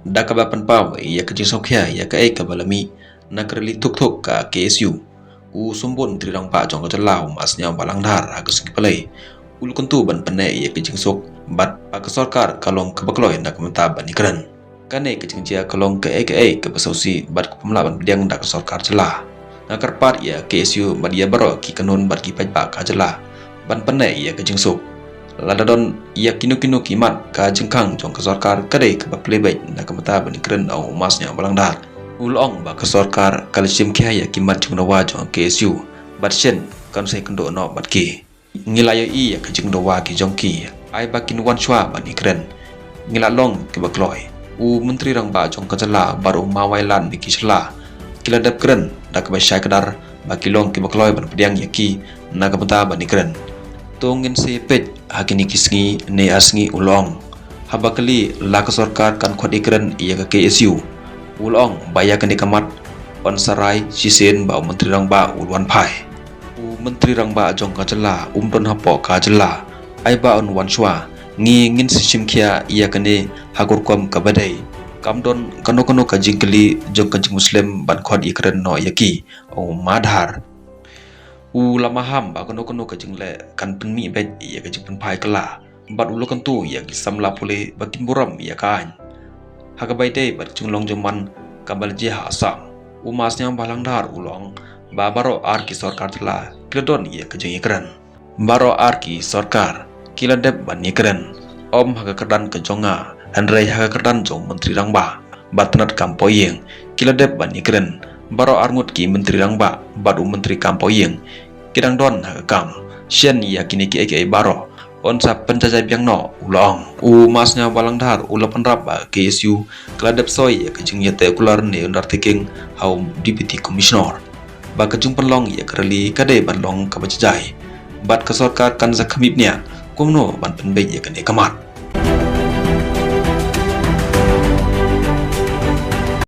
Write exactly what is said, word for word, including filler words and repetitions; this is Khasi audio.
Da kaba pynpaw ïa ka jingsngewkhia ïa kaei kaba la mih na ka rally thuk thuk ka K S U, u Symbud Myntri Rangbah jong ka jylla u Masniaw Balandar ha ka sngi Palei u la kyntu ban pynneh ïa ka jingsuk bad ba ka sorkar ka long kaba kloi na ka bynta ban ïakren. Kane ka jingjia ka long kaei kaei kaba sngewsih bad kaba ym lah ban pdiang da ka sorkar jylla. Nga kyrpad ïa K S U bad ïa baroh ki kynhun bad ki paidbah ka jylla ban pynneh ïa ka jingsuk. Lada don ïa kino kino ki mat, ka jingkhang jong ka sorkar ka dei kaba plie beit na ka bynta ban ïakren, ong u Masniaw Balandar. U la ong ba ka sorkar ka la shim khia ïa ki mat jingdawa jong ka K S U bad shen kan sa ïakynduh noh bad ki. Ngi la ïohi ïa ka jingdawa ki jong ki, ai ba kin wan shuwa ban ïakren. Ngi la long kiba kloi. U Myntri Rangbah jong ka jylla bad u Mawailadmiki Shylla ki la dep kren da kaba shai kdar ba ki long kiba kloi ban pdiang ïa ki na ka bynta ban ïakren. To ngin sa peit ha kine ki sngi ne ar sngi, u la ong. Haba kylli la ka sorkar kan khot ïakren ïa ka K S U, u la ong ba ïa kane ka mat yn sa rai shisien ba u Myntri Rangbah u la wan phai. U Myntri Rangbah jong ka jylla um don hapoh ka jylla, ai ba un wan shuwa. Ngi ngin sa shim khia ïa kane ha ka rukom kaba dei. Kam don kano kano ka jingkylli jong ka jingmynsiem ban khot ïakren noh ïa ki, ong u Madhar. U la maham ba kano kano ka jingleh kan pynmih beit ïa ka jingpynphai kylla bad u la kyntu ïa ki samla pule ba kin burom ïa ka aiñ ha kaba ïadei bad ka jinglong jingman kaba la jia ha Assam. U Masniaw Balandar u la ong ba baroh ar ki sorkar jylla ki la don ïa ka jingïakren. Baroh ar ki sorkar ki la dep ban ïakren, ym ha ka kyrdan ka jong nga hynrei ha ka kyrdan jong u Myntri Rangbah bad tnat kam poh ïing, ki la dep ban ïakren. Baroh ar ngut ki Myntri Rangbah bad u Myntri kam poh ïing ki dang don ha ka kam. Shen ïa kine kiei kiei baroh yn sa pynjaijai biang noh, u la ong. U Masniaw Balandar u la pynrap ba ka K S U ka la dep soi ïa ka jingïateh kular ne undertaking ha u Deputy Commissioner, ba ka jingpynlong ïa ka rally ka dei ban long kaba jaijai bad ka sorkar kan sa khmih bniah kumno ban pynbeit ïa kane ka mat.